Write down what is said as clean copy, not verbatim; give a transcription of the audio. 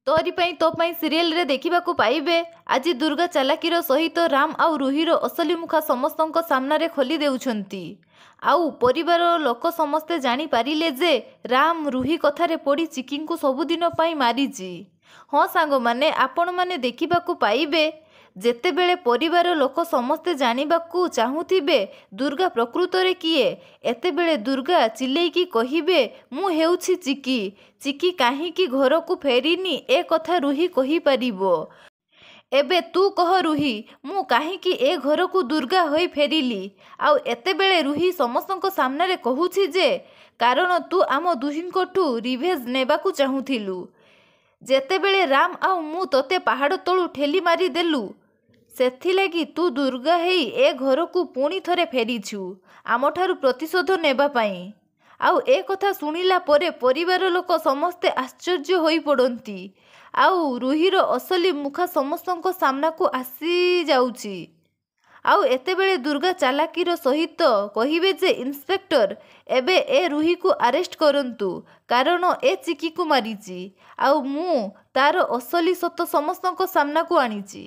ତୋରି ପାଇଁ ତୋ ପାଇଁ ସିରିଏଲରେ ଦେଖିବାକୁ ପାଇବେ, ଆଜି ଦୁର୍ଗା ଚାଲାକିର ସହିତ ରାମ ଆଉ ରୁହିର ଅସଲି ମୁଖା ସମସ୍ତଙ୍କ ସାମ୍ନାରେ ଖୋଲି ଦେଉଛନ୍ତି। ଆଉ ପରିବାର ଲୋକ ସମସ୍ତେ ଜାଣିପାରିଲେ ଯେ ରାମ ରୁହି କଥାରେ ପଡ଼ି ଚିକିଙ୍କୁ ସବୁଦିନ ପାଇଁ ମାରିଛି। ହଁ ସାଙ୍ଗମାନେ, ଆପଣମାନେ ଦେଖିବାକୁ ପାଇବେ, ଯେତେବେଳେ ପରିବାର ଲୋକ ସମସ୍ତେ ଜାଣିବାକୁ ଚାହୁଁଥିବେ ଦୁର୍ଗା ପ୍ରକୃତରେ କିଏ, ଏତେବେଳେ ଦୁର୍ଗା ଚିଲେଇକି କହିବେ, ମୁଁ ହେଉଛି ଚିକି। ଚିକି କାହିଁକି ଘରକୁ ଫେରିନି ଏ କଥା ରୁହି କହିପାରିବ। ଏବେ ତୁ କହ ରୁହି, ମୁଁ କାହିଁକି ଏ ଘରକୁ ଦୁର୍ଗା ହୋଇ ଫେରିଲି? ଆଉ ଏତେବେଳେ ରୁହି ସମସ୍ତଙ୍କ ସାମ୍ନାରେ କହୁଛି ଯେ କାରଣ ତୁ ଆମ ଦୁହିଁଙ୍କଠୁ ରିଭେଞ୍ଜ ନେବାକୁ ଚାହୁଁଥିଲୁ। ଯେତେବେଳେ ରାମ ଆଉ ମୁଁ ତୋତେ ପାହାଡ଼ ତଳୁ ଠେଲି ମାରିଦେଲୁ, ସେଥିଲାଗି ତୁ ଦୁର୍ଗା ହେଇ ଏ ଘରକୁ ପୁଣି ଥରେ ଫେରିଛୁ ଆମଠାରୁ ପ୍ରତିଶୋଧ ନେବା ପାଇଁ। ଆଉ ଏ କଥା ଶୁଣିଲା ପରେ ପରିବାର ଲୋକ ସମସ୍ତେ ଆଶ୍ଚର୍ଯ୍ୟ ହୋଇପଡ଼ନ୍ତି, ଆଉ ରୁହିର ଅସଲି ମୁଖା ସମସ୍ତଙ୍କ ସାମ୍ନାକୁ ଆସିଯାଉଛି। ଆଉ ଏତେବେଳେ ଦୁର୍ଗା ଚାଲାକିର ସହିତ କହିବେ ଯେ ଇନ୍ସପେକ୍ଟର, ଏବେ ଏ ରୁହିକୁ ଆରେଷ୍ଟ କରନ୍ତୁ, କାରଣ ଏ ଚିକିକୁ ମାରିଛି ଆଉ ମୁଁ ତାର ଅସଲି ସତ ସମସ୍ତଙ୍କ ସାମ୍ନାକୁ ଆଣିଛି।